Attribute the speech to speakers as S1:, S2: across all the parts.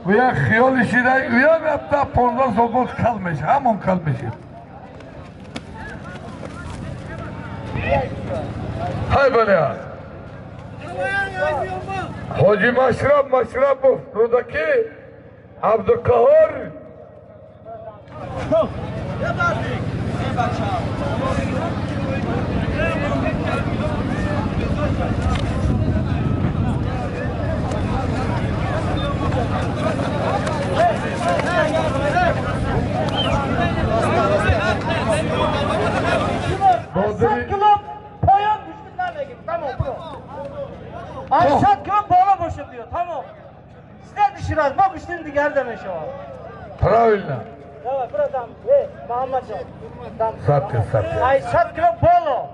S1: و خیال شیده و یا رفته 15 سال باز کل میشه، همون کل میشه. های بله حاجی مشرب مشرب رودکی عبدالقهار
S2: Kilo poyon düştünden begim. Tamam bro. Aşağı kilo bola boşum diyor. Tamam. Size düşürez. Bak üstün diğer demiş o.
S1: Правильно.
S2: Давай, братан. Эй, Мухаммаджон.
S1: Сатты, сатты.
S2: Ай, 100 кило боло.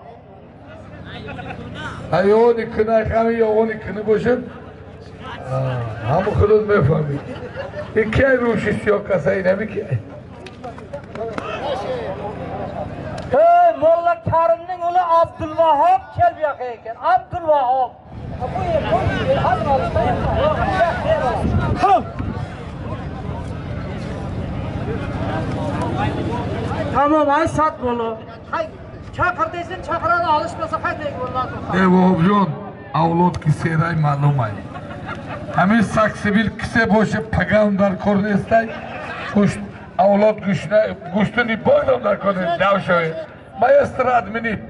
S1: Ай, они кына хами, они кını boşun. Hamı худот мефаҳмид. Ин ки ай рӯши сиёҳ каса инами ки?
S2: Ey, Molla Karimning o'g'li Abdulvahob kelib yoqqa ekan. Abdulvahob. Bu yer, hozir olishda. Tamam, ay sat bolu. Hay, chaqir desin, chaqiradi, olishmasa qaytayik bo'lmaz.
S1: Э, Ваҳобҷон, авлод ки серай маълум ай. Ҳамин саксибил кисе боше, пагам дар кор нестай, гӯшт авлод гӯшна гӯштуни бойдам дар кор нест, нав шавед. Маэстро админит.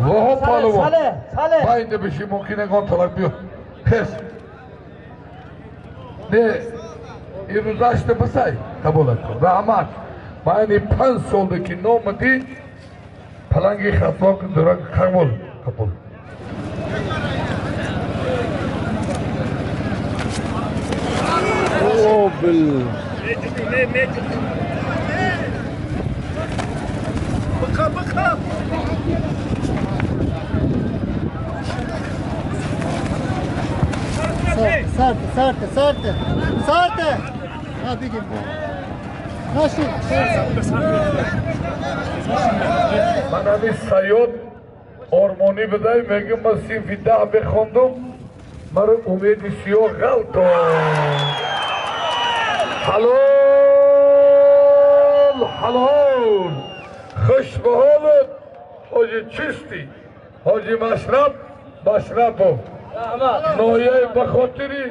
S1: Воҳоб паловон.
S2: Сале, сале.
S1: Байнда биши мумкин ягон талак биё. Хес. Не, ирӯзашта бисай, қабул кун. Раҳмат. Байни 5 солда ки номадӣ, паланги хатлон дурак қабул, қабул.
S3: О, блин.
S4: Быка, быка.
S5: Сарте, сарте, сарте, сарте! Ha, бигим. Наши,
S1: Ман ҳамин Саёд ормонӣ бидай, мегӯм, ман синфи 10 бихондум, маро умеди сиёҳ ғалтон. Ҳалол, ҳалол. Хуш ба ҳолат, ҳоҷи чистӣ, ҳоҷи Машраб Машрабов.
S2: Rahmat.
S1: Ноҳияи ба хотири